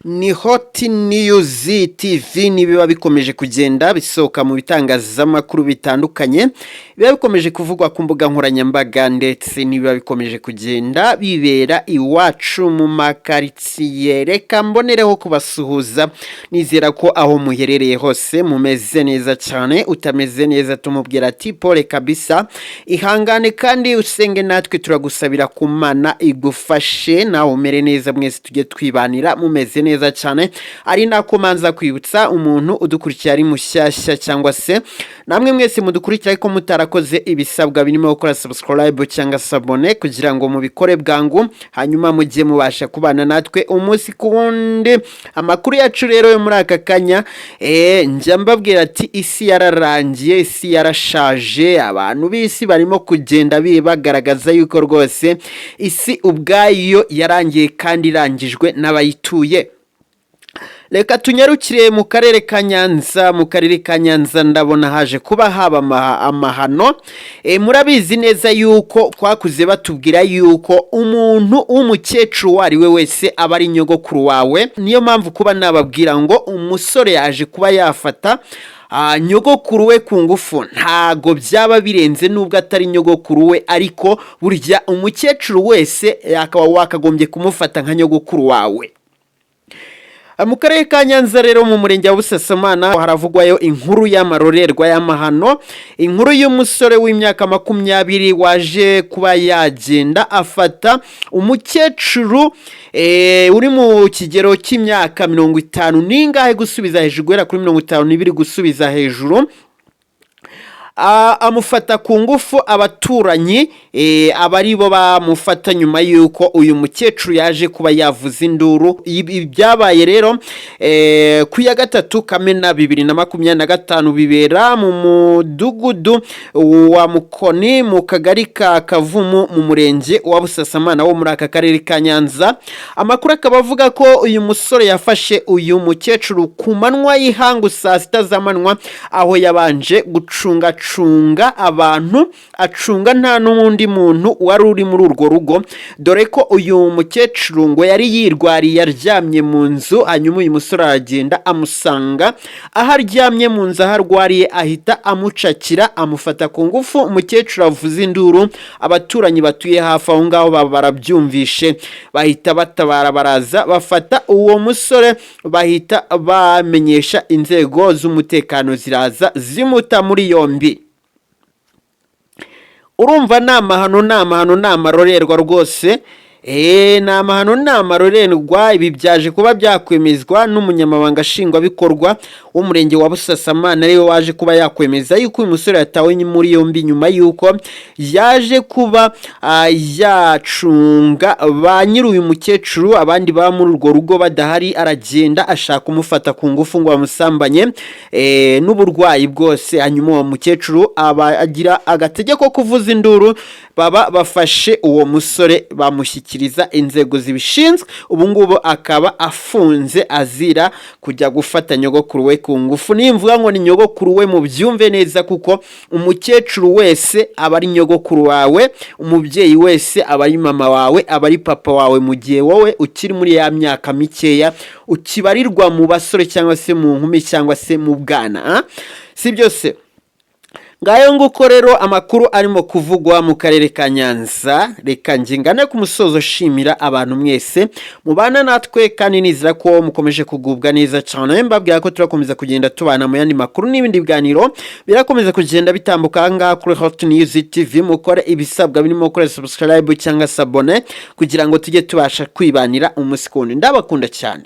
Ni Hot News TV, nibiba bikomeje kugenda bisohoka mu bitangazamakuru bitandukanye, biba bikomeje kuvugwa ku mbuga nkoranyambaga, ndetse nibiba bikomeje kugenda bibera iwacu mu makaritsiye. Reka mbonereho kubasuhuza, nizera ko aho muherereye hose mumeze neza cyane. Utameze neza tumubwira ati: "Pole kabisa, ihangane kandi usenge, natwe turagusabira ku Mana igufashe nawe umere neza, mwese tujye twibanira mumeze neza cyane." Ari nako manza kwibutsa umuntu udukurikiye ari mushyashya, cyangwa se namwe mwese mudukurikira ariko mutarakoze ibisabwa birimo gukora subscribe cyangwa s'abonner, kugira ngo mubikore bwangu, hanyuma mujye mubasha kubana natwe umunsi ku wundi. Amakuru yacu rero yo muri aka kanya, njya mbabwira ati isi yararangiye, isi yarashaje. Abantu b'isi barimo kugenda bagaragaza yuko rwose isi ubwayo yarangiye kandi irangijwe n'abayituye. Reka tunyarukire mu karere ka Nyanza. Mu karere ka Nyanza ndabona haje kuba haba amahano. Murabizi neza yuko twakuze batubwira yuko umuntu w'umukecuru uwo ari we wese aba ari nyogokuru wawe. Niyo mpamvu kuba nababwira ngo umusore yaje kuba yafata nyogokuru we ku ngufu, ntago byaba birenze, nubwo atari nyogokuru we, ariko burya umukecuru wese akaba wakagombye kumufata nka nyogokuru wawe. Mu karere ka Nyanza rero, mu murenge wa Busasamana, haravugwayo inkuru y'amarorerwa, y'amahano, inkuru y'umusore w'imyaka 20 waje kuba yagenda afata umukecuru uri mu kigero cy'imyaka 50 n'ingahe gusubiza hejuru, guhera kuri 52 gusubiza hejuru, amufata ku ngufu. Abaturanyi aba ari bo bamufata nyuma y'uko uyu mukecuru yaje kuba yavuza induru. Ibi byabaye rero ku ya 3 Kamena 2025, bibera mu mudugudu wa Mukoni, mu kagari ka Kavumu, mu murenge wa Busasamana wo muri aka karere ka Nyanza. Amakuru akaba avuga ko uyu musore yafashe uyu mukecuru ku manywa y'ihangu, saa 6 z'amanywa, aho yabanje gucungacunga abantu, acunga nta n'undi muntu wari uri muri urwo rugo, dore ko uyu mukecuru ngo yari yirwariye aryamye mu nzu. Hanyuma uyu musore aragenda amusanga aho aryamye mu nzu, aho arwariye, ahita amucakira, amufata ku ngufu. Umukecuru avuza induru, abaturanyi batuye hafi aho ngaho baba barabyumvishe, bahita batabara, baraza bafata uwo musore, bahita bamenyesha inzego z'umutekano, ziraza zimuta muri yombi. Urumva ni amahano, ni amahano, ni amarorerwa rwose. Ni amahano, ni amarorerwa. Ibi byaje kuba byakwemezwa n'umunyamabanga nshingwabikorwa w'umurenge wa Busasamana, ariwe waje kuba yakwemeza yuko uyu musore yatawe muri yombi nyuma y'uko yaje kuba yacunga ba nyiri uyu mukecuru, abandi baba muri urwo rugo badahari, aragenda ashaka kumufata ku ngufu ngo bamusambanye n'uburwayi bwose. Hanyuma uwo mukecuru aba agira agatege ko kuvuza induru, baba bafashe uwo musore, bamushyikiriza inzego zibishinzwe. Ubu ngubu akaba afunze azira kujya gufata nyogokuru we ku ngufu. Nimvuga ngo ni nyogokuru we, mubyumve neza, kuko umukecuru wese aba ari nyogokuru wawe, umubyeyi wese aba ari mama wawe, aba ari papa wawe, mu gihe wowe ukiri muri ya myaka mikeya, ukibarirwa mu basore cyangwa se mu nkumi cyangwa se mu bwana, ah? Si byose? Ngayo nguko rero amakuru arimo kuvugwa mu karere ka Nyanza. Reka ngane ku musozo, shimira abantu mwese mubana natwe, kandi nizera ko mukomeje kugubwa neza cyane. Mbabwira ko turakomeza kugenda tubana mu yandi makuru n'ibindi biganiro birakomeza kugenda bitambuka aha ngaha kuri Hot News TV. Mukore ibisabwa birimo gukora subscribe cyangwa s'abonner, kugira ngo tujye tubasha kwibanira umunsi ku wundi. Ndabakunda cyane.